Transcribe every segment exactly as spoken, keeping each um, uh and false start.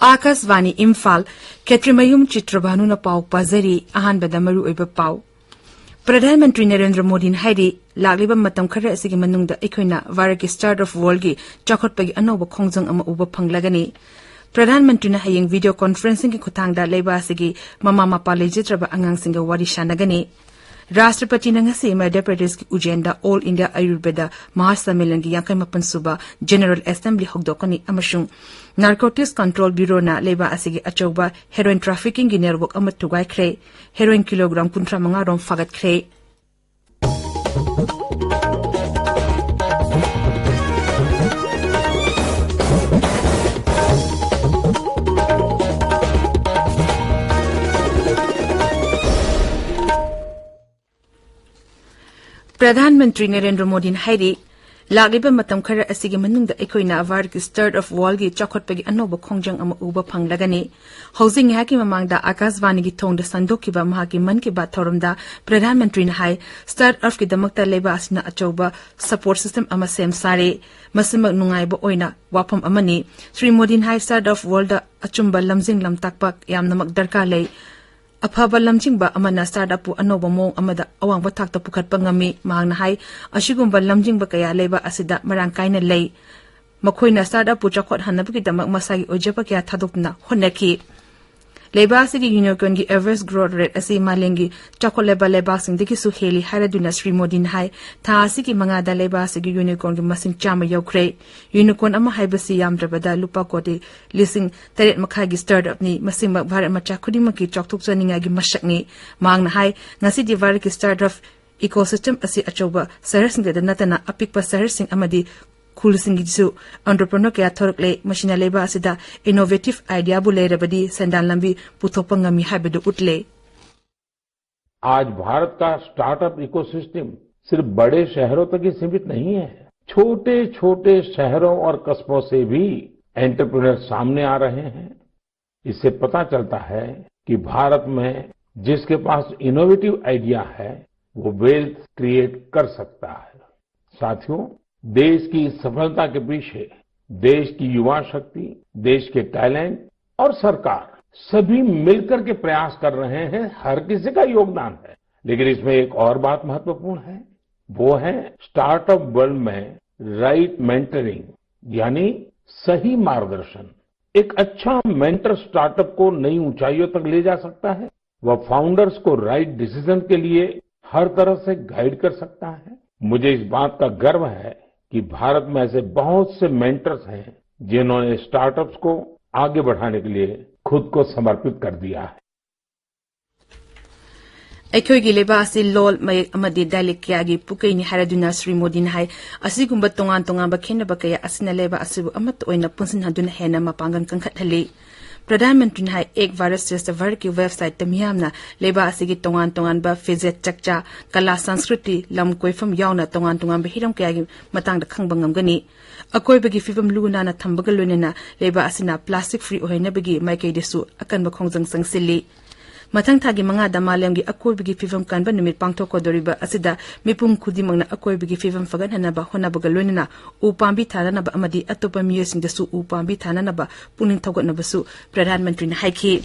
ꯑꯥꯀꯥꯁꯕꯥꯅꯤ ꯏꯝꯐꯥꯜ꯫ ꯈꯦꯇ꯭ꯔꯤꯃꯌꯨꯝ ꯆꯤꯇ꯭ꯔꯚꯥꯅꯨꯅ ꯄꯥꯎ ꯄꯥꯖꯔꯤ꯫ ꯑꯍꯥꯟꯕꯗ ꯃꯔꯨꯑꯣꯏꯕ ꯄꯥꯎ꯫ ꯄ꯭ꯔꯙꯥꯟ ꯃꯟꯇ꯭ꯔꯤ ꯅꯔꯦꯟꯗ꯭ꯔ ꯃꯣꯗꯤꯅ ꯍꯥꯏꯔꯤ, ꯂꯥꯛꯂꯤꯕ ꯃꯇꯝ ꯈꯔ ꯑꯁꯤꯒꯤ ꯃꯅꯨꯡꯗ ꯑꯩꯈꯣꯏꯅ ꯚꯥꯔꯠꯀꯤ ꯁ꯭ꯇꯥꯔꯠ ꯑꯞ ꯋꯥꯔꯜꯒꯤ ꯆꯥꯎꯈꯠꯄꯒꯤ ꯑꯅꯧꯕ ꯈꯣꯡꯖꯪ ꯑꯃ ꯎꯕ ꯐꯪꯂꯒꯅꯤ꯫ ꯄ꯭ꯔꯙꯥꯟ ꯃꯟꯇ꯭ꯔꯤꯅ ꯍꯌꯦꯡ ꯚꯤꯗꯤꯑꯣ ꯀꯣꯟꯐꯔꯦꯟꯁꯤꯡꯒꯤ ꯈꯨꯠꯊꯥꯡꯗ ꯂꯩꯕꯥꯛ ꯑꯁꯤꯒꯤ ꯃꯃꯥ ꯃꯄꯥ ꯂꯩꯖꯗ꯭ꯔꯕ ꯑꯉꯥꯡꯁꯤꯡꯒ ꯋꯥꯔꯤ ꯁꯥꯟꯅꯒꯅꯤ꯫ ꯔꯥꯁꯇ꯭ꯔꯄꯇꯤꯅ ꯉꯁꯤ ꯃꯙ꯭ꯌ ꯄ꯭ꯔꯗꯦꯁꯀꯤ ꯎꯖꯦꯟꯗ ꯑꯣꯜ ꯏꯟꯗꯤꯌꯥ ꯑꯌꯨꯔꯕꯦꯗ ꯃꯍꯥꯁꯝꯃꯦꯂꯟꯒꯤ ꯌꯥꯡꯈꯩ ꯃꯥꯄꯟ ꯁꯨꯕ ꯖꯦꯅꯔꯦꯜ ꯑꯦꯁꯦꯝꯕ꯭ꯂꯤ ꯍꯧꯗꯣꯛꯀꯅꯤ ꯑꯃꯁꯨꯡ ꯅꯥꯔꯀꯣꯇꯤꯛꯁ ꯀꯟꯇ꯭ꯔꯣꯜ ꯕ꯭ꯌꯨꯔꯣꯅ ꯂꯩꯕꯥꯛ ꯑꯁꯤꯒꯤ ꯑꯆꯧꯕ ꯍꯦꯔꯣꯏꯟ ꯇ꯭ꯔꯥꯐꯤꯀꯤꯡꯒꯤ ꯅꯦꯠꯋꯥꯔꯛ ꯑꯃ ꯊꯨꯒꯥꯏꯈ꯭ꯔꯦ꯫ ꯍꯦꯔꯣꯏꯟ ꯀꯤꯂꯣꯒ꯭ꯔꯥꯝ ꯀꯨꯟꯊ꯭ꯔꯥ ꯃꯉꯥ ꯔꯣꯝ ꯐꯥꯒꯠꯈ꯭ꯔꯦ꯫ ꯄ꯭ꯔꯙꯥꯟ ꯃꯟꯇ꯭ꯔꯤ ꯅꯔꯦꯟꯗ꯭ꯔ ꯃꯣꯗꯤꯅ ꯍꯥꯏꯔꯤ, ꯂꯥꯛꯂꯤꯕ ꯃꯇꯝ ꯈꯔ ꯑꯁꯤꯒꯤ ꯃꯅꯨꯡꯗ ꯑꯩꯈꯣꯏꯅ ꯚꯥꯔꯠꯀꯤ ꯁ꯭ꯇꯥꯔꯠ ꯑꯞ ꯋꯥꯔꯜꯒꯤ ꯆꯥꯎꯈꯠꯄꯒꯤ ꯑꯅꯧꯕ ꯈꯣꯡꯖꯪ ꯑꯃ ꯎꯕ ꯐꯪꯂꯒꯅꯤ꯫ ꯍꯧꯖꯤꯛ ꯉꯥꯏꯍꯥꯛꯀꯤ ꯃꯃꯥꯡꯗ ꯑꯥꯀꯥꯁꯕꯥꯅꯤꯒꯤ ꯊꯣꯡꯗ ꯁꯟꯗꯣꯛꯈꯤꯕ ꯃꯍꯥꯛꯀꯤ ꯃꯟ ꯀꯤ ꯕꯥꯠ ꯊꯧꯔꯝꯗ ꯄ꯭ꯔꯙꯥꯟ ꯃꯟꯇ꯭ꯔꯤꯅ ꯍꯥꯏ, ꯁ꯭ꯇꯥꯔꯠ ꯑꯞꯀꯤꯗꯃꯛꯇ ꯂꯩꯕꯥꯛ ꯑꯁꯤꯅ ꯑꯆꯧꯕ ꯁꯄꯣꯔꯠ ꯁꯤꯁꯇꯦꯝ ꯑꯃ ꯁꯦꯝ ꯁꯥꯔꯦ꯫ ꯃꯁꯤꯃꯛ ꯅꯨꯡꯉꯥꯏꯕ ꯑꯣꯏꯅ ꯋꯥꯐꯝ ꯑꯃꯅꯤ꯫ ꯁ꯭ꯔꯤ ꯃꯣꯗꯤꯅ ꯍꯥꯏ, ꯁ꯭ꯇꯥꯔꯠ ꯑꯞ ꯋꯥꯔꯜꯗ ꯑꯆꯨꯝꯕ ꯂꯝꯖꯤꯡ ꯂꯝꯇꯥꯛꯄ ꯌꯥꯝꯅꯃꯛ ꯗꯔꯀꯥꯔ ꯂꯩ꯫ ꯑꯐꯕ ꯂꯝꯖꯤꯡꯕ ꯑꯃꯅ ꯁ꯭ꯇꯥꯔꯠ ꯑꯞꯄꯨ ꯑꯅꯧꯕ ꯃꯑꯣꯡ ꯑꯃꯗ ꯑꯋꯥꯡꯕ ꯊꯥꯛꯇ ꯄꯨꯈꯠꯄ ꯉꯝꯃꯤ꯫ ꯃꯍꯥꯛꯅ ꯍꯥꯏ, ꯑꯁꯤꯒꯨꯝꯕ ꯂꯝꯖꯤꯡꯕ ꯀꯌꯥ ꯂꯩꯕꯥꯛ ꯑꯁꯤꯗ ꯃꯔꯥꯡ ꯀꯥꯏꯅ ꯂꯩ꯫ ꯃꯈꯣꯏꯅ ꯁ꯭ꯇꯥꯔꯠ ꯑꯞꯄꯨ ꯆꯥꯎꯈꯠꯍꯟꯅꯕꯒꯤꯗꯃꯛ ꯃꯁꯥꯒꯤ ꯑꯣꯏꯖꯕ ꯀꯌꯥ ꯊꯥꯗꯣꯛꯇꯨꯅ ꯍꯣꯠꯅꯈꯤ꯫ ꯂꯩꯕꯥꯛ ꯑꯁꯤꯒꯤ ꯌꯨꯅꯤꯀꯣꯔꯟꯒꯤ ꯑꯦꯚꯔꯦꯖ ꯒ꯭ꯔꯣꯊ ꯔꯦꯠ ꯑꯁꯤ ꯃꯥꯂꯦꯝꯒꯤ ꯆꯥꯎꯈꯠꯂꯕ ꯂꯩꯕꯥꯛꯁꯤꯡꯗꯒꯤꯁꯨ ꯍꯦꯜꯂꯤ ꯍꯥꯏꯔꯗꯨꯅ ꯁ꯭ꯔꯤ ꯃꯣꯗꯤꯅ ꯍꯥꯏ, ꯊꯥ ꯑꯁꯤꯒꯤ ꯃꯉꯥꯗ ꯂꯩꯕꯥꯛ ꯑꯁꯤꯒꯤ ꯌꯨꯅꯤꯀꯣꯔꯟꯒꯤ ꯃꯁꯤꯡ ꯆꯥꯝꯃ ꯌꯧꯈ꯭ꯔꯦ꯫ ꯌꯨꯅꯤꯀꯣꯔꯟ ꯑꯃ ꯍꯥꯏꯕꯁꯤ ꯌꯥꯝꯗ꯭ꯔꯕꯗ ꯂꯨꯄꯥ ꯀꯣꯇꯤ ꯂꯤꯁꯤꯡ ꯇꯔꯦꯠ ꯃꯈꯥꯏꯒꯤ ꯁ꯭ꯇꯥꯔꯠ ꯑꯞꯅꯤ꯫ ꯃꯁꯤꯃꯛ ꯚꯥꯔꯠ ꯃꯆꯥ ꯈꯨꯗꯤꯡꯃꯛꯀꯤ ꯆꯥꯎꯊꯣꯛꯆꯅꯤꯡꯉꯥꯏꯒꯤ ꯃꯁꯛꯅꯤ꯫ ꯃꯍꯥꯛꯅ ꯍꯥꯏ, ꯉꯁꯤꯗꯤ ꯚꯥꯔꯠꯀꯤ ꯁ꯭ꯇꯥꯔꯠ ꯑꯞ ꯏꯀꯣꯁꯤꯁꯇꯦꯝ ꯑꯁꯤ ꯑꯆꯧꯕ ꯁꯍꯔꯁꯤꯡꯗꯇ ꯅꯠꯇꯅ ꯑꯄꯤꯛꯄ ꯁꯍꯔꯁꯤꯡ ꯑꯃꯗꯤ ꯈꯨꯜꯁꯤꯡꯒꯤꯁꯨ ꯑꯦꯟꯇꯔꯄ꯭ꯔꯦꯅꯔ ꯀꯌꯥ ꯊꯣꯔꯛꯂꯦ꯫ ꯃꯁꯤꯅ ꯂꯩꯕꯥꯛ ꯑꯁꯤꯗ ꯏꯅꯣꯚꯦꯇꯤꯚ ꯑꯥꯏꯗꯤꯌꯥꯕꯨ ꯂꯩꯔꯕꯗꯤ ꯁꯦꯟꯗꯥꯟ ꯂꯝꯕꯤ ꯄꯨꯊꯣꯛꯄ ꯉꯝꯃꯤ ꯍꯥꯏꯕꯗꯨ ꯎꯠꯂꯦ꯫ आज भारत का स्टार्टअप इकोसिस्टम सिर्फ बड़े शहरों तक ही सीमित नहीं है। छोटे छोटे शहरों और कस्बों से भी एंटरप्रेन्योर सामने आ रहे हैं। इससे पता चलता है कि भारत में जिसके पास इनोवेटिव आइडिया है, वो वेल्थ क्रिएट कर सकता है। साथियों, देश की सफलता के पीछे देश की युवा शक्ति, देश के टैलेंट और सरकार, सभी मिलकर के प्रयास कर रहे हैं। हर किसी का योगदान है। लेकिन इसमें एक और बात महत्वपूर्ण है, वो है स्टार्टअप वर्ल्ड में राइट मेंटरिंग, यानी सही मार्गदर्शन। एक अच्छा मेंटर स्टार्टअप को नई ऊंचाइयों तक ले जा सकता है। वह फाउंडर्स को राइट डिसीजन के लिए हर तरह से गाइड कर सकता है। मुझे इस बात का गर्व है कि भारत में ऐसे बहुत से मेंटर्स हैं, जिन्होंने स्टार्टअप्स को आगे बढ़ाने के लिए खुद को समर्पित कर दिया है। ꯑꯩꯈꯣꯏꯒꯤ ꯂꯩꯕꯥꯛ ꯑꯁꯤ ꯂꯣꯜ, ꯃꯌꯦꯛ ꯑꯃꯗꯤ ꯗꯥꯏꯂꯦꯛ ꯀꯌꯥꯒꯤ ꯄꯨꯀꯩꯅꯤ ꯍꯥꯏꯔꯗꯨꯅ ꯁ꯭ꯔꯤ ꯃꯣꯗꯤꯅ ꯍꯥꯏ꯫ ꯑꯁꯤꯒꯨꯝꯕ ꯇꯣꯉꯥꯟ ꯇꯣꯉꯥꯟꯕ ꯈꯦꯠꯅꯕ ꯀꯌꯥ ꯑꯁꯤꯅ ꯂꯩꯕꯥꯛ ꯑꯁꯤꯕꯨ ꯑꯃꯠꯇ ꯑꯣꯏꯅ ꯄꯨꯟꯁꯤꯟꯍꯟꯗꯨꯅ ꯍꯦꯟꯅ ꯃꯄꯥꯡꯒꯜ ꯀꯟꯈꯠꯍꯜꯂꯤ꯫ ꯄ꯭ꯔꯙꯥꯟ ꯃꯟꯇ꯭ꯔꯤꯅ ꯍꯥꯏ, ꯑꯦꯛ ꯚꯥꯔꯠ ꯁ꯭ꯔꯦꯁꯊ ꯚꯥꯔꯠꯀꯤ ꯋꯦꯕꯁꯥꯏꯠꯇ ꯃꯤꯌꯥꯝꯅ ꯂꯩꯕꯥꯛ ꯑꯁꯤꯒꯤ ꯇꯣꯉꯥꯟ ꯇꯣꯉꯥꯟꯕ ꯐꯤꯖꯦꯠ ꯆꯛꯆꯥ, ꯀꯂꯥ, ꯁꯪꯁꯀ꯭ꯔꯤꯇꯤ, ꯂꯝ ꯀꯣꯏꯐꯝ ꯌꯥꯎꯅ ꯇꯣꯉꯥꯟ ꯇꯣꯉꯥꯟꯕ ꯍꯤꯔꯝ ꯀꯌꯥꯒꯤ ꯃꯇꯥꯡꯗ ꯈꯪꯕ ꯉꯝꯒꯅꯤ꯫ ꯑꯀꯣꯏꯕꯒꯤ ꯐꯤꯕꯝ ꯂꯨ ꯅꯥꯟꯅ ꯊꯝꯕꯒ ꯂꯣꯏꯅꯅ ꯂꯩꯕꯥꯛ ꯑꯁꯤꯅ ꯄ꯭ꯂꯥꯁꯇꯤꯛ ꯐ꯭ꯔꯤ ꯑꯣꯏꯍꯟꯅꯕꯒꯤ ꯃꯥꯏꯀꯩꯗꯁꯨ ꯑꯀꯟꯕ ꯈꯣꯡꯖꯪ ꯆꯪꯁꯤꯜꯂꯤ꯫ ꯃꯊꯪ ꯊꯥꯒꯤ ꯃꯉꯥꯗ ꯃꯥꯂꯦꯝꯒꯤ ꯑꯀꯣꯏꯕꯒꯤ ꯐꯤꯕꯝ ꯀꯟꯕ ꯅꯨꯃꯤꯠ ꯄꯥꯡꯊꯣꯛꯀꯗꯧꯔꯤꯕ ꯑꯁꯤꯗ ꯃꯤꯄꯨꯝ ꯈꯨꯗꯤꯡꯃꯛꯅ ꯑꯀꯣꯏꯕꯒꯤ ꯐꯤꯕꯝ ꯐꯒꯠꯍꯟꯅꯕ ꯍꯣꯠꯅꯕꯒ ꯂꯣꯏꯅꯅ ꯎ ꯄꯥꯝꯕꯤ ꯊꯥꯅꯅꯕ ꯑꯃꯗꯤ ꯑꯇꯣꯞꯄ ꯃꯤꯑꯣꯏꯁꯤꯡꯗꯁꯨ ꯎ ꯄꯥꯝꯕꯤ ꯊꯥꯅꯅꯕ ꯄꯨꯛꯅꯤꯡ ꯊꯧꯒꯠꯅꯕꯁꯨ ꯄ꯭ꯔꯙꯥꯟ ꯃꯟꯇ꯭ꯔꯤꯅ ꯍꯥꯏꯈꯤ꯫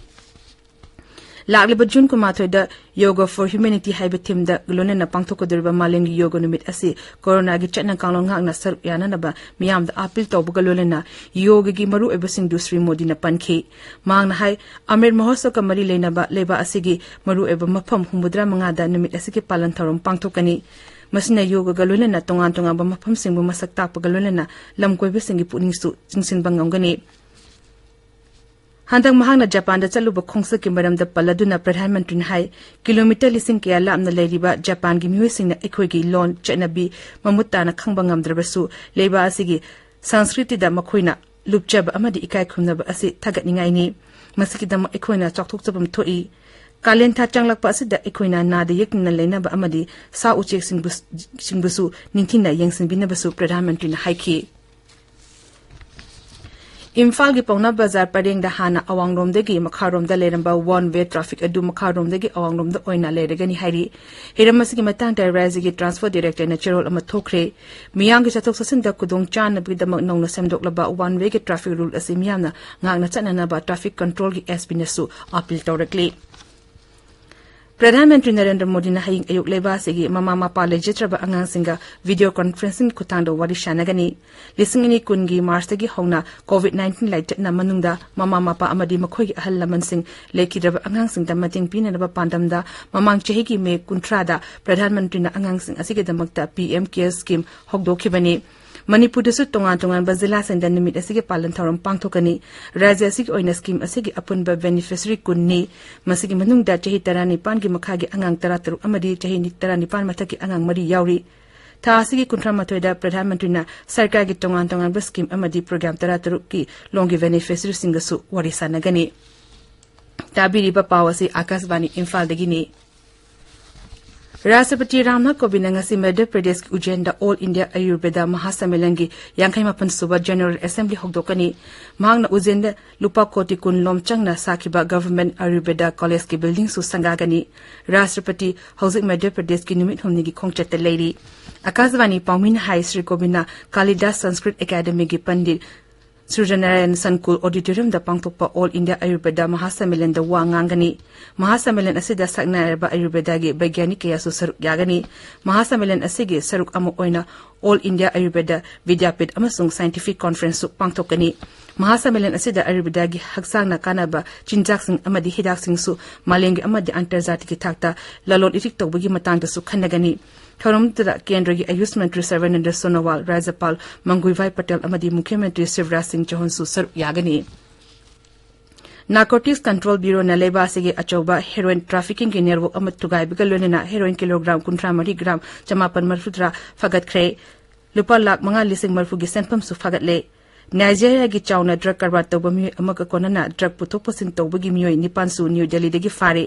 ꯂꯥꯛꯂꯤꯕ ꯖꯨꯟ ꯀꯨꯟꯃꯥꯊꯣꯏꯗ Yoga for Humanity ꯍꯥꯏꯕ ꯊꯤꯝꯗ ꯂꯣꯏꯅꯅ ꯄꯥꯡꯊꯣꯛꯀꯗꯧꯔꯤꯕ ꯃꯥꯂꯦꯝꯒꯤ ꯌꯣꯒ ꯅꯨꯃꯤꯠ ꯑꯁꯤ ꯀꯣꯔꯣꯅꯥꯒꯤ ꯆꯠꯅ ꯀꯥꯡꯂꯣꯟ ꯉꯥꯛꯅ ꯁꯔꯨꯛ ꯌꯥꯅꯅꯕ ꯃꯤꯌꯥꯝꯗ ꯑꯄꯤꯜ ꯇꯧꯕꯒ ꯂꯣꯏꯅꯅ ꯌꯣꯒꯒꯤ ꯃꯔꯨꯑꯣꯏꯕꯁꯤꯡꯗꯨ ꯁ꯭ꯔꯤ ꯃꯣꯗꯤꯅ ꯄꯟꯈꯤ꯫ ꯃꯍꯥꯛꯅ ꯍꯥꯏ, ꯑꯃ꯭ꯔꯤꯠ ꯃꯍꯣꯠꯁꯕꯀ ꯃꯔꯤ ꯂꯩꯅꯕ ꯂꯩꯕꯥꯛ ꯑꯁꯤꯒꯤ ꯃꯔꯨꯑꯣꯏꯕ ꯃꯐꯝ ꯍꯨꯝꯐꯨꯇꯔꯥ ꯃꯉꯥꯗ ꯅꯨꯃꯤꯠ ꯑꯁꯤꯒꯤ ꯄꯥꯂꯟ ꯊꯧꯔꯝ ꯄꯥꯡꯊꯣꯛꯀꯅꯤ꯫ ꯃꯁꯤꯅ ꯌꯣꯒꯒ ꯂꯣꯏꯅꯅ ꯇꯣꯉꯥꯟ ꯇꯣꯉꯥꯟꯕ ꯃꯐꯝꯁꯤꯡꯕꯨ ꯃꯁꯛ ꯇꯥꯛꯄꯒ ꯂꯣꯏꯅꯅ ꯂꯝ ꯀꯣꯏꯕꯁꯤꯡꯒꯤ ꯄꯨꯛꯅꯤꯡꯁꯨ ꯆꯤꯡꯁꯤꯟꯕ ꯉꯝꯒꯅꯤ꯫ ꯍꯟꯗꯛ ꯃꯍꯥꯛꯅ ꯖꯄꯥꯟꯗ ꯆꯠꯂꯨꯕ ꯈꯣꯡꯆꯠꯀꯤ ꯃꯔꯝꯗ ꯄꯜꯂꯗꯨꯅ ꯄ꯭ꯔꯙꯥꯟ ꯃꯟꯇ꯭ꯔꯤꯅ ꯍꯥꯏ, ꯀꯤꯂꯣꯃꯤꯇꯔ ꯂꯤꯁꯤꯡ ꯀꯌꯥ ꯂꯥꯞꯅ ꯂꯩꯔꯤꯕ ꯖꯄꯥꯟꯒꯤ ꯃꯤꯑꯣꯏꯁꯤꯡꯅ ꯑꯩꯈꯣꯏꯒꯤ ꯂꯣꯟ, ꯆꯠꯅꯕꯤ ꯃꯃꯨꯠ ꯇꯥꯅ ꯈꯪꯕ ꯉꯝꯗ꯭ꯔꯕꯁꯨ, ꯂꯩꯕꯥꯛ ꯑꯁꯤꯒꯤ ꯁꯪꯁꯀ꯭ꯔꯤꯇꯤꯗ ꯃꯈꯣꯏꯅ ꯂꯨꯞꯆꯕ ꯑꯃꯗꯤ ꯏꯀꯥꯏ ꯈꯨꯝꯅꯕ ꯑꯁꯤ ꯊꯥꯒꯠꯅꯤꯡꯉꯥꯏꯅꯤ꯫ ꯃꯁꯤꯒꯤꯗꯃꯛ ꯑꯩꯈꯣꯏꯅ ꯆꯥꯎꯊꯣꯛꯆꯐꯝ ꯊꯣꯛꯏ꯫ ꯀꯥꯂꯦꯟ ꯊꯥ ꯆꯪꯂꯛꯄ ꯑꯁꯤꯗ ꯑꯩꯈꯣꯏꯅ ꯅꯥꯗ ꯌꯦꯛꯇꯅ ꯂꯩꯅꯕ ꯑꯃꯗꯤ ꯁꯥ ꯎꯆꯦꯛꯁꯤꯡꯕꯨ, ꯁꯤꯡꯕꯨꯁꯨ ꯅꯤꯡꯊꯤꯅ ꯌꯦꯡꯁꯤꯟꯕꯤꯅꯕꯁꯨ ꯄ꯭ꯔꯙꯥꯟ ꯃꯟꯇ꯭ꯔꯤꯅ ꯍꯥꯏꯈꯤ꯫ ꯏꯝꯐꯥꯜꯒꯤ ꯄꯥꯎꯅꯥ ꯕꯖꯥꯔ ꯄꯔꯦꯡꯗ ꯍꯥꯟꯅ ꯑꯋꯥꯡꯂꯣꯝꯗꯒꯤ ꯃꯈꯥꯔꯣꯝꯗ ꯂꯩꯔꯝꯕ ꯋꯥꯟ ꯋꯦ ꯇ꯭ꯔꯥꯐꯤꯛ ꯑꯗꯨ ꯃꯈꯥꯔꯣꯝꯗꯒꯤ ꯑꯋꯥꯡꯂꯣꯝꯗ ꯑꯣꯏꯅ ꯂꯩꯔꯒꯅꯤ ꯍꯥꯏꯔꯤ꯫ ꯍꯤꯔꯝ ꯑꯁꯤꯒꯤ ꯃꯇꯥꯡꯗ ꯔꯥꯏꯖ꯭ꯌꯒꯤ ꯇ꯭ꯔꯥꯟꯁꯄꯣꯔꯠ ꯗꯥꯏꯔꯦꯛꯇꯔꯅ ꯆꯦꯔꯣꯜ ꯑꯃ ꯊꯣꯛꯈ꯭ꯔꯦ꯫ ꯃꯤꯌꯥꯝꯒꯤ ꯆꯠꯊꯣꯛ ꯆꯠꯁꯤꯟꯗ ꯈꯨꯗꯣꯡ ꯆꯥꯅꯕꯒꯤꯗꯃꯛ ꯅꯧꯅ ꯁꯦꯝꯗꯣꯛꯂꯕ ꯋꯥꯟ ꯋꯦꯒꯤ ꯇ꯭ꯔꯥꯐꯤꯛ ꯔꯨꯜ ꯑꯁꯤ ꯃꯤꯌꯥꯝꯅ ꯉꯥꯛꯅ ꯆꯠꯅꯅꯕ ꯇ꯭ꯔꯥꯐꯤꯛ ꯀꯟꯇ꯭ꯔꯣꯜꯒꯤ ꯑꯦꯁ ꯄꯤꯅꯁꯨ ꯑꯥꯄꯤꯜ ꯇꯧꯔꯛꯂꯤ꯫ ꯄ꯭ꯔꯙꯥꯟ ꯃꯟꯇ꯭ꯔꯤ ꯅꯔꯦꯟꯗ꯭ꯔ ꯃꯣꯗꯤꯅ ꯍꯌꯦꯡ ꯑꯌꯨꯛ ꯂꯩꯕꯥꯛ ꯑꯁꯤꯒꯤ ꯃꯃꯥ ꯃꯄꯥ ꯂꯩꯖꯗ꯭ꯔꯕ ꯑꯉꯥꯡꯁꯤꯡꯒ ꯚꯤꯗꯤꯑꯣ ꯀꯣꯟꯐꯔꯦꯟꯁꯤꯡꯒꯤ ꯈꯨꯠꯊꯥꯡꯗ ꯋꯥꯔꯤ ꯁꯥꯟꯅꯒꯅꯤ꯫ ꯂꯤꯁꯤꯡ ꯑꯅꯤ ꯀꯨꯟꯒꯤ ꯃꯥꯔꯆꯇꯒꯤ ꯍꯧꯅ ꯀꯣꯚꯤꯗ ꯅꯥꯏꯟꯇꯤꯟ ꯂꯥꯏꯆꯠꯅ ꯃꯅꯨꯡꯗ ꯃꯃꯥ ꯃꯄꯥ ꯑꯃꯗꯤ ꯃꯈꯣꯏꯒꯤ ꯑꯍꯜ ꯂꯃꯟꯁꯤꯡ ꯂꯩꯈꯤꯗ꯭ꯔꯕ ꯑꯉꯥꯡꯁꯤꯡꯗ ꯃꯇꯦꯡ ꯄꯤꯅꯅꯕ ꯄꯥꯟꯗꯝꯗ ꯃꯃꯥꯡ ꯆꯍꯤꯒꯤ ꯃꯦ ꯀꯨꯟꯊ꯭ꯔꯥꯗ ꯄ꯭ꯔꯙꯥꯟ ꯃꯟꯇ꯭ꯔꯤꯅ ꯑꯉꯥꯡꯁꯤꯡ ꯑꯁꯤꯒꯤꯗꯃꯛꯇ ꯄꯤ ꯑꯦꯝ ꯀꯦꯌꯔ ꯁ꯭ꯀꯤꯝ ꯍꯧꯗꯣꯛꯈꯤꯕꯅꯤ꯫ ꯃꯅꯤꯄꯨꯔꯗꯁꯨ ꯇꯣꯉꯥꯟ ꯇꯣꯉꯥꯟꯕ ꯖꯤꯂꯥꯁꯤꯡꯗ ꯅꯨꯃꯤꯠ ꯑꯁꯤꯒꯤ ꯄꯥꯂꯟ ꯊꯧꯔꯝ ꯄꯥꯡꯊꯣꯛꯀꯅꯤ꯫ ꯔꯥꯖ꯭ꯌ ꯑꯁꯤꯒꯤ ꯑꯣꯏꯅ ꯁ꯭ꯀꯤꯝ ꯑꯁꯤꯒꯤ ꯑꯄꯨꯟꯕ ꯕꯦꯅꯤꯐꯤꯁꯔꯤ ꯀꯨꯟꯅꯤ꯫ ꯃꯁꯤꯒꯤ ꯃꯅꯨꯡꯗ ꯆꯍꯤ ꯇꯔꯥꯅꯤꯄꯥꯟꯒꯤ ꯃꯈꯥꯒꯤ ꯑꯉꯥꯡ ꯇꯔꯥꯇꯔꯨꯛ ꯑꯃꯗꯤ ꯆꯍꯤ ꯇꯔꯥꯅꯤꯄꯥꯟ ꯃꯊꯛꯀꯤ ꯑꯉꯥꯡ ꯃꯔꯤ ꯌꯥꯎꯔꯤ꯫ ꯊꯥ ꯑꯁꯤꯒꯤ ꯀꯨꯟꯊ꯭ꯔꯥ ꯃꯥꯊꯣꯏꯗ ꯄ꯭ꯔꯙꯥꯟ ꯃꯟꯇ꯭ꯔꯤꯅ ꯁꯔꯀꯥꯔꯒꯤ ꯇꯣꯉꯥꯟ ꯇꯣꯉꯥꯟꯕ ꯁ꯭ꯀꯤꯝ ꯑꯃꯗꯤ ꯄ꯭ꯔꯣꯒ꯭ꯔꯥꯝ ꯇꯔꯥꯇꯔꯨꯛꯀꯤ ꯂꯣꯟꯒꯤ ꯕꯦꯅꯤꯐꯤꯁꯔꯤꯁꯤꯡꯒꯁꯨ ꯋꯥꯔꯤ ꯁꯥꯟꯅꯒꯅꯤ꯫ ꯇꯥꯕꯤꯔꯤꯕ ꯄꯥꯎ ꯑꯁꯤ ꯑꯥꯀꯥꯁꯕꯥꯅꯤ ꯏꯝꯐꯥꯜꯗꯒꯤꯅꯤ꯫ ꯔꯥꯁꯇ꯭ꯔꯄꯇꯤ ꯔꯥꯝꯅꯥꯊ ꯀꯣꯕꯤꯟꯗ ꯉꯁꯤ ꯃꯙ꯭ꯌ ꯄ꯭ꯔꯗꯦꯁꯀꯤ ꯎꯖꯦꯟꯗ ꯑꯣꯜ ꯏꯟꯗꯤꯌꯥ ꯑꯌꯨꯔꯕꯦꯗ ꯃꯍꯥꯁꯝꯃꯦꯂꯟꯒꯤ ꯌꯥꯡꯈꯩ ꯃꯥꯄꯟ ꯁꯨꯕ ꯖꯦꯅꯔꯦꯜ ꯑꯦꯁꯦꯝꯕ꯭ꯂꯤ ꯍꯧꯗꯣꯛꯀꯅꯤ꯫ ꯃꯍꯥꯛꯅ ꯎꯖꯦꯟꯗ ꯂꯨꯄꯥ ꯀꯣꯇꯤ ꯀꯨꯟ ꯂꯣꯝ ꯆꯪꯅ ꯁꯥꯈꯤꯕ ꯒꯚꯔꯟꯃꯦꯟꯠ ꯑꯌꯨꯔꯕꯦꯗ ꯀꯣꯂꯦꯖꯀꯤ ꯕꯤꯜꯗꯤꯡꯁꯨ ꯁꯪꯒꯥꯒꯅꯤ꯫ ꯔꯥꯁꯇ꯭ꯔꯄꯇꯤ ꯍꯧꯖꯤꯛ ꯃꯙ꯭ꯌ ꯄ꯭ꯔꯗꯦꯁꯀꯤ ꯅꯨꯃꯤꯠ ꯍꯨꯝꯅꯤꯒꯤ ꯈꯣꯡꯆꯠꯇ ꯂꯩꯔꯤ꯫ ꯑꯥꯀꯥꯁꯕꯥꯅꯤ ꯄꯥꯎꯃꯤꯅ ꯍꯥꯏ ꯁ꯭ꯔꯤ ꯀꯣꯕꯤꯟꯗ ꯀꯥꯂꯤꯗꯥꯁ ꯁꯪꯁꯀ꯭ꯔꯤꯠ ꯑꯦꯀꯥꯗꯃꯤꯒꯤ ꯄꯟꯗꯤꯠ ꯁꯨꯔꯖꯅꯥꯔꯥꯌꯟ ꯁꯟꯀꯨꯜ ꯑꯣꯗꯤꯇꯣꯔꯤꯌꯝꯗ ꯄꯥꯡꯊꯣꯛꯄ ꯑꯣꯜ ꯏꯟꯗꯤꯌꯥ ꯑꯌꯨꯔꯕꯦꯗ ꯃꯍꯥꯁꯝꯃꯦꯂꯟꯗ ꯋꯥ ꯉꯥꯡꯒꯅꯤ꯫ ꯃꯍꯥꯁꯝꯃꯦꯂꯟ ꯑꯁꯤꯗ ꯁꯛꯅꯥꯏꯔꯕ ꯑꯌꯨꯔꯕꯦꯗꯥꯒꯤ ꯕꯩꯒ꯭ꯌꯥꯅꯤꯛ ꯀꯌꯥꯁꯨ ꯁꯔꯨꯛ ꯌꯥꯒꯅꯤ꯫ ꯃꯍꯥꯁꯝꯃꯦꯂꯟ ꯑꯁꯤꯒꯤ ꯁꯔꯨꯛ ꯑꯃ ꯑꯣꯏꯅ ꯑꯣꯜ ꯏꯟꯗꯤꯌꯥ ꯑꯌꯨꯔꯕꯦꯗ ꯕꯤꯗ꯭ꯌꯥꯄꯤꯊ ꯑꯃꯁꯨꯡ ꯁꯥꯏꯟꯇꯤꯐꯤꯛ ꯀꯣꯟꯐ꯭ꯔꯦꯟꯁꯁꯨ ꯄꯥꯡꯊꯣꯛꯀꯅꯤ꯫ ꯃꯍꯥꯁꯝꯃꯦꯂꯟ ꯑꯁꯤꯗ ꯑꯌꯨꯔꯕꯦꯗꯥꯒꯤ ꯍꯛꯆꯥꯡꯅ ꯀꯥꯟꯅꯕ ꯆꯤꯟꯖꯥꯛꯁꯤꯡ ꯑꯃꯗꯤ ꯍꯤꯗꯥꯛꯁꯤꯡꯁꯨ ꯃꯥꯂꯦꯝꯒꯤ ꯑꯃꯗꯤ ꯑꯟꯇꯔꯖꯥꯇꯤꯒꯤ ꯊꯥꯛꯇ ꯂꯂꯣꯟ ꯏꯇꯤꯛ ꯇꯧꯕꯒꯤ ꯃꯇꯥꯡꯗꯁꯨ ꯈꯟꯅꯒꯅꯤ꯫ ꯊꯧꯔꯝꯗꯨꯗ ꯀꯦꯟꯗ꯭ꯔꯒꯤ ꯑꯌꯨꯁ ꯃꯟꯇ꯭ꯔꯤ ꯁꯔꯕꯥꯅꯟꯗ ꯁꯣꯅꯣꯋꯥꯜ, ꯔꯥꯖ꯭ꯌꯄꯥꯜ ꯃꯪꯒꯨꯏꯚꯥꯏ ꯄꯇꯦꯜ ꯑꯃꯗꯤ ꯃꯨꯈ꯭ꯌ ꯃꯟꯇ꯭ꯔꯤ ꯁꯤꯕꯔꯥꯖ ꯁꯤꯡ ꯆꯧꯍꯥꯟꯁꯨ ꯁꯔꯨꯛ ꯌꯥꯒꯅꯤ꯫ ꯅꯥꯔꯀꯣꯇꯤꯛꯁ ꯀꯟꯇ꯭ꯔꯣꯜ ꯕ꯭ꯌꯨꯔꯣꯅ ꯂꯩꯕꯥꯛ ꯑꯁꯤꯒꯤ ꯑꯆꯧꯕ ꯍꯦꯔꯣꯏꯟ ꯇ꯭ꯔꯥꯐꯤꯀꯤꯡꯒꯤ ꯅꯦꯠꯋꯥꯔꯛ ꯑꯃ ꯊꯨꯒꯥꯏꯕꯒ ꯂꯣꯏꯅꯅ ꯍꯦꯔꯣꯏꯟ ꯀꯤꯂꯣꯒ꯭ꯔꯥꯝ ꯀꯨꯟꯊ꯭ꯔꯥ ꯃꯔꯤ ꯒ꯭ꯔꯥꯝ ꯆꯃꯥꯄꯟ ꯃꯔꯤꯐꯨꯇꯔꯥ ꯐꯥꯒꯠꯈ꯭ꯔꯦ꯫ ꯂꯨꯄꯥ ꯂꯥꯈ ꯃꯉꯥ ꯂꯤꯁꯤꯡ ꯃꯔꯤꯐꯨꯒꯤ ꯁꯦꯟꯐꯝꯁꯨ ꯐꯥꯒꯠꯂꯦ꯫ ꯅꯥꯏꯖꯦꯔꯤꯌꯥꯒꯤ ꯆꯥꯎꯅ ꯗ꯭ꯔꯒ ꯀꯔꯕꯥꯔ ꯇꯧꯕ ꯃꯤꯑꯣꯏ ꯑꯃꯒ ꯀꯣꯟꯅꯅ ꯗ꯭ꯔꯒ ꯄꯨꯊꯣꯛ ꯄꯨꯁꯤꯟ ꯇꯧꯕꯒꯤ ꯃꯤꯑꯣꯏ ꯅꯤꯄꯥꯟꯁꯨ ꯅ꯭ꯌꯨ ꯗꯦꯜꯂꯤꯗꯒꯤ ꯐꯥꯔꯦ꯫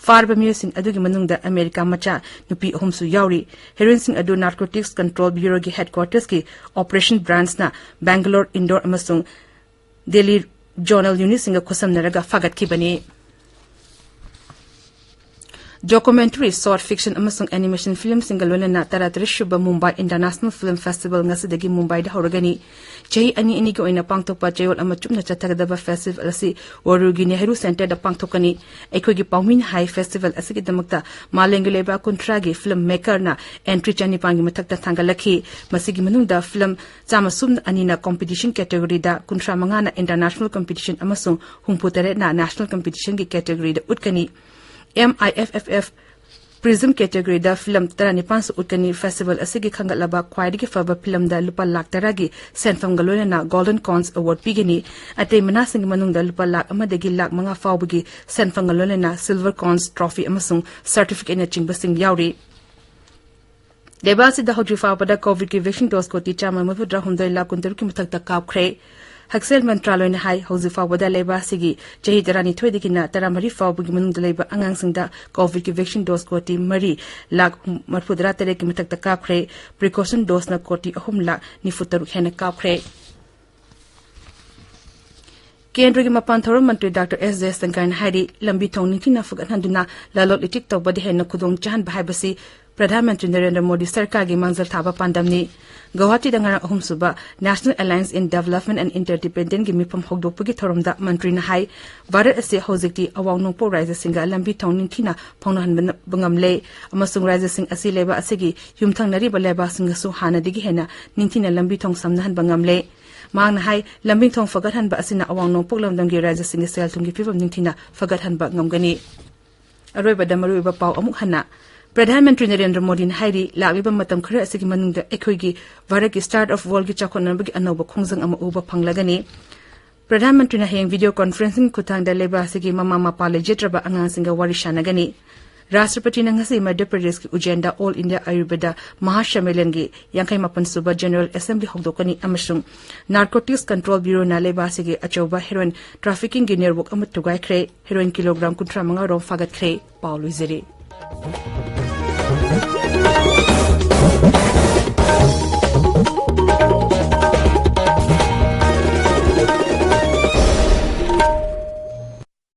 ꯐꯥꯔꯕ ꯃꯤꯑꯣꯏꯁꯤꯡ ꯑꯗꯨꯒꯤ ꯃꯅꯨꯡꯗ ꯑꯃꯦꯔꯤꯀꯥ ꯃꯆꯥ ꯅꯨꯄꯤ ꯑꯍꯨꯝꯁꯨ ꯌꯥꯎꯔꯤ꯫ ꯍꯦꯔꯣꯏꯟꯁꯤꯡ ꯑꯗꯨ ꯅꯥꯔꯀꯣꯇꯤꯛꯁ ꯀꯟꯇ꯭ꯔꯣꯜ ꯕ꯭ꯌꯨꯔꯣꯒꯤ ꯍꯦꯗꯀ꯭ꯋꯥꯔꯇꯔꯁꯀꯤ ꯑꯣꯄꯔꯦꯁꯟ ꯕ꯭ꯔꯥꯟꯆꯅ ꯕꯦꯡꯒꯂꯣꯔ, ꯏꯟꯗꯣꯔ ꯑꯃꯁꯨꯡ ꯗꯦꯜꯂꯤ ꯖꯣꯅꯦꯜ ꯌꯨꯅꯤꯠꯁꯤꯡꯒ ꯈꯨꯠꯁꯝꯅꯔꯒ ꯐꯥꯒꯠꯈꯤꯕꯅꯤ꯫ Documentary, short fiction ꯑꯃꯁꯨꯡ animation filmꯁꯤꯡꯒ ꯂꯣꯏꯅꯅ ꯇꯔꯥꯇꯔꯦꯠ ꯁꯨꯕ ꯃꯨꯝꯕꯥꯏ International Film Festival ꯉꯁꯤꯗꯒꯤ ꯃꯨꯝꯕꯥꯏꯗ ꯍꯧꯔꯒꯅꯤ꯫ ꯆꯍꯤ ꯑꯅꯤ ꯑꯅꯤꯒꯤ ꯑꯣꯏꯅ ꯄꯥꯡꯊꯣꯛꯄ ꯆꯌꯣꯜ ꯑꯃ ꯆꯨꯞꯅ ꯆꯠꯊꯒꯗꯕ festival ꯑꯁꯤ ꯋꯥꯔꯨꯒꯤ ꯅꯦꯍꯔꯨ ꯁꯦꯟꯇꯔꯗ ꯄꯥꯡꯊꯣꯛꯀꯅꯤ꯫ ꯑꯩꯈꯣꯏꯒꯤ ꯄꯥꯎꯃꯤꯅ ꯍꯥꯏ, festival ꯑꯁꯤꯒꯤꯗꯃꯛꯇ ꯃꯥꯂꯦꯝꯒꯤ ꯂꯩꯕꯥꯛ ꯀꯨꯟꯊ꯭ꯔꯥꯒꯤ film makerꯅ entry ꯆꯅꯤꯄꯥꯟꯒꯤ ꯃꯊꯛꯇ ꯊꯥꯡꯒꯠꯂꯛꯈꯤ꯫ ꯃꯁꯤꯒꯤ ꯃꯅꯨꯡꯗ film ꯆꯥꯝꯃ ꯁꯨꯞꯅ ꯑꯅꯤꯅ competition categoryꯗ, ꯀꯨꯟꯊ꯭ꯔꯥ ꯃꯉꯥꯅ international competition ꯑꯃꯁꯨꯡ ꯍꯨꯝꯐꯨ ꯇꯔꯦꯠꯅ national competitionꯒꯤ categoryꯗ ꯎꯠꯀꯅꯤ꯫ M I F F F Prism categoryꯗ film ꯇꯔꯥꯅꯤꯄꯥꯟꯁꯨ ꯎꯠꯀꯅꯤ꯫ Festival ꯑꯁꯤꯒꯤ ꯈꯟꯒꯠꯂꯕ ꯈ꯭ꯋꯥꯏꯗꯒꯤ ꯐꯕ filmꯗ ꯂꯨꯄꯥ ꯂꯥꯈ ꯇꯔꯥꯒꯤ ꯁꯦꯟꯐꯝꯒ ꯂꯣꯏꯅꯅ Golden Coins Award ꯄꯤꯒꯅꯤ꯫ ꯑꯇꯩ ꯃꯅꯥꯁꯤꯡꯒꯤ ꯃꯅꯨꯡꯗ ꯂꯨꯄꯥ ꯂꯥꯈ ꯑꯃꯗꯒꯤ ꯂꯥꯈ ꯃꯉꯥ ꯐꯥꯎꯕꯒꯤ ꯁꯦꯟꯐꯝꯒ ꯂꯣꯏꯅꯅ Silver Coins Trophy ꯑꯃꯁꯨꯡ certificateꯅꯆꯤꯡꯕꯁꯤꯡ ꯌꯥꯎꯔꯤ꯫ ꯂꯩꯕꯥꯛ ꯑꯁꯤꯗ ꯍꯧꯖꯤꯛ ꯐꯥꯎꯕꯗ COVIDꯀꯤ vaccine dose ꯀꯣꯇꯤ ꯆꯥꯝꯃ ꯃꯔꯤꯐꯨꯇꯔꯥ ꯍꯨꯝꯗꯣꯏ ꯂꯥꯈ ꯀꯨꯟꯇꯔꯨꯛꯀꯤ ꯃꯊꯛꯇ ꯀꯥꯞꯈ꯭ꯔꯦ꯫ ꯍꯛꯁꯦꯜ ꯃꯟꯇ꯭ꯔꯥꯂꯣꯏꯅ ꯍꯥꯏ, ꯍꯧꯖꯤꯛ ꯐꯥꯎꯕꯗ ꯂꯩꯕꯥꯛ ꯑꯁꯤꯒꯤ ꯆꯍꯤ ꯇꯔꯥꯅꯤꯊꯣꯏꯗꯒꯤꯅ ꯇꯔꯥꯃꯔꯤ ꯐꯥꯎꯕꯒꯤ ꯃꯅꯨꯡꯗ ꯂꯩꯕ ꯑꯉꯥꯡꯁꯤꯡꯗ COVIDꯀꯤ vaccine dose ꯀꯣꯇꯤ ꯃꯔꯤ ꯂꯥꯈ ꯃꯔꯤꯐꯨꯇꯔꯥ ꯇꯔꯦꯠꯀꯤ ꯃꯊꯛꯇ ꯀꯥꯞꯈ꯭ꯔꯦ꯫ Precaution doseꯅ ꯀꯣꯇꯤ ꯑꯍꯨꯝ ꯂꯥꯈ ꯅꯤꯐꯨꯇꯔꯨꯛ ꯍꯦꯟꯅ ꯀꯥꯞꯈ꯭ꯔꯦ꯫ ꯀꯦꯟꯗ꯭ꯔꯒꯤ ꯃꯄꯥꯟ ꯊꯧꯔꯝ ꯃꯟꯇ꯭ꯔꯤ ꯗꯥꯛꯇꯔ ꯑꯦꯁ ꯖꯌꯁꯪꯀꯔꯅ ꯍꯥꯏꯔꯤ, ꯂꯝꯕꯤ ꯊꯣꯡ ꯅꯤꯡꯊꯤꯅ ꯐꯒꯠꯍꯟꯗꯨꯅ ꯂꯂꯣꯟ ꯏꯇꯤꯛ ꯇꯧꯕꯗ ꯍꯦꯟꯅ ꯈꯨꯗꯣꯡ ꯆꯥꯍꯟꯕ ꯍꯥꯏꯕꯁꯤ ꯄ꯭ꯔꯙꯥꯟ ꯃꯟꯇ꯭ꯔꯤ ꯅꯔꯦꯟꯗ꯭ꯔ ꯃꯣꯗꯤ ꯁꯔꯀꯥꯔꯒꯤ ꯃꯥꯡꯖꯤꯜ ꯊꯥꯕ ꯄꯥꯟꯗꯝꯅꯤ꯫ ꯒꯧꯍꯥꯇꯤꯗ ꯉꯔꯥꯡ ꯑꯍꯨꯝꯁꯨꯕ National Alliance in Development and Interdependentꯒꯤ ꯃꯤꯐꯝ ꯍꯧꯗꯣꯛꯄꯒꯤ ꯊꯧꯔꯝꯗ ꯃꯟꯇ꯭ꯔꯤꯅ ꯍꯥꯏ, ꯚꯥꯔꯠ ꯑꯁꯤ ꯍꯧꯖꯤꯛꯇꯤ ꯑꯋꯥꯡ ꯅꯣꯡꯄꯣꯛ ꯔꯥꯖ꯭ꯌꯁꯤꯡꯒ ꯂꯝꯕꯤ ꯊꯣꯡ ꯅꯤꯡꯊꯤꯅ ꯐꯥꯎꯅꯍꯟꯕ ꯉꯝꯂꯦ ꯑꯃꯁꯨꯡ ꯔꯥꯖ꯭ꯌꯁꯤꯡ ꯑꯁꯤ ꯂꯩꯕꯥꯛ ꯑꯁꯤꯒꯤ ꯌꯨꯝꯊꯪꯅꯔꯤꯕ ꯂꯩꯕꯥꯛꯁꯤꯡꯒꯁꯨ ꯍꯥꯟꯅꯗꯒꯤ ꯍꯦꯟꯅ ꯅꯤꯡꯊꯤꯅ ꯂꯝꯕꯤ ꯊꯣꯡ ꯁꯝꯅꯍꯟꯕ ꯉꯝꯂꯦ꯫ ꯃꯍꯥꯛꯅ ꯍꯥꯏ, ꯂꯝꯕꯤ ꯊꯣꯡ ꯐꯒꯠꯍꯟꯕ ꯑꯁꯤꯅ ꯑꯋꯥꯡ ꯅꯣꯡꯄꯣꯛ ꯂꯝꯗꯝꯒꯤ ꯔꯥꯖ꯭ꯌꯁꯤꯡꯒꯤ ꯁꯦꯜ ꯊꯨꯝꯒꯤ ꯐꯤꯕꯝ ꯅꯤꯡꯊꯤꯅ ꯐꯒꯠꯍꯟꯕ ꯉꯝꯒꯅꯤ꯫ ꯑꯔꯣꯏꯕꯗ ꯃꯔꯨꯑꯣꯏꯕ ꯄꯥꯎ ꯑꯃꯨꯛ ꯍꯟꯅ꯫ ꯄ꯭ꯔꯙꯥꯟ ꯃꯟꯇ꯭ꯔꯤ ꯅꯔꯦꯟꯗ꯭ꯔ ꯃꯣꯗꯤꯅ ꯍꯥꯏꯔꯤ, ꯂꯥꯛꯂꯤꯕ ꯃꯇꯝ ꯈꯔ ꯑꯁꯤꯒꯤ ꯃꯅꯨꯡꯗ ꯑꯩꯈꯣꯏꯒꯤ ꯚꯥꯔꯠꯀꯤ Startup Worldꯒꯤ ꯆꯥꯎꯈꯠꯅꯕꯒꯤ ꯑꯅꯧꯕ ꯈꯣꯡꯖꯪ ꯑꯃ ꯎꯕ ꯐꯪꯂꯒꯅꯤ꯫ ꯄ꯭ꯔꯙꯥꯟ ꯃꯟꯇ꯭ꯔꯤꯅ ꯍꯌꯦꯡ video conferencing ꯈꯨꯠꯊꯥꯡꯗ ꯂꯩꯕꯥꯛ ꯑꯁꯤꯒꯤ ꯃꯃꯥ ꯃꯄꯥ ꯂꯩꯖꯗ꯭ꯔꯕ ꯑꯉꯥꯡꯁꯤꯡꯒ ꯋꯥꯔꯤ ꯁꯥꯟꯅꯒꯅꯤ꯫ ꯔꯥꯁꯇ꯭ꯔꯄꯇꯤꯅ ꯉꯁꯤ ꯃꯙ꯭ꯌ ꯄ꯭ꯔꯗꯦꯁꯀꯤ ꯎꯖꯦꯟꯗ All India Ayurveda ꯃꯍꯥꯁꯝꯃꯦꯂꯟꯒꯤ ꯌꯥꯡꯈꯩ ꯃꯥꯄꯟ ꯁꯨꯕ General Assembly ꯍꯧꯗꯣꯛꯀꯅꯤ ꯑꯃꯁꯨꯡ Narcotics Control Bureauꯅ ꯂꯩꯕꯥꯛ ꯑꯁꯤꯒꯤ ꯑꯆꯧꯕ heroin traffickingꯒꯤ network ꯑꯃ ꯊꯨꯒꯥꯏꯈ꯭ꯔꯦ꯫ Heroin kilogram ꯀꯨꯟꯊ꯭ꯔꯥ ꯃꯉꯥ ꯔꯣꯝ ꯐꯥꯒꯠꯈ꯭ꯔꯦ꯫ ꯄꯥꯎ ꯂꯣꯏꯖꯔꯦ꯫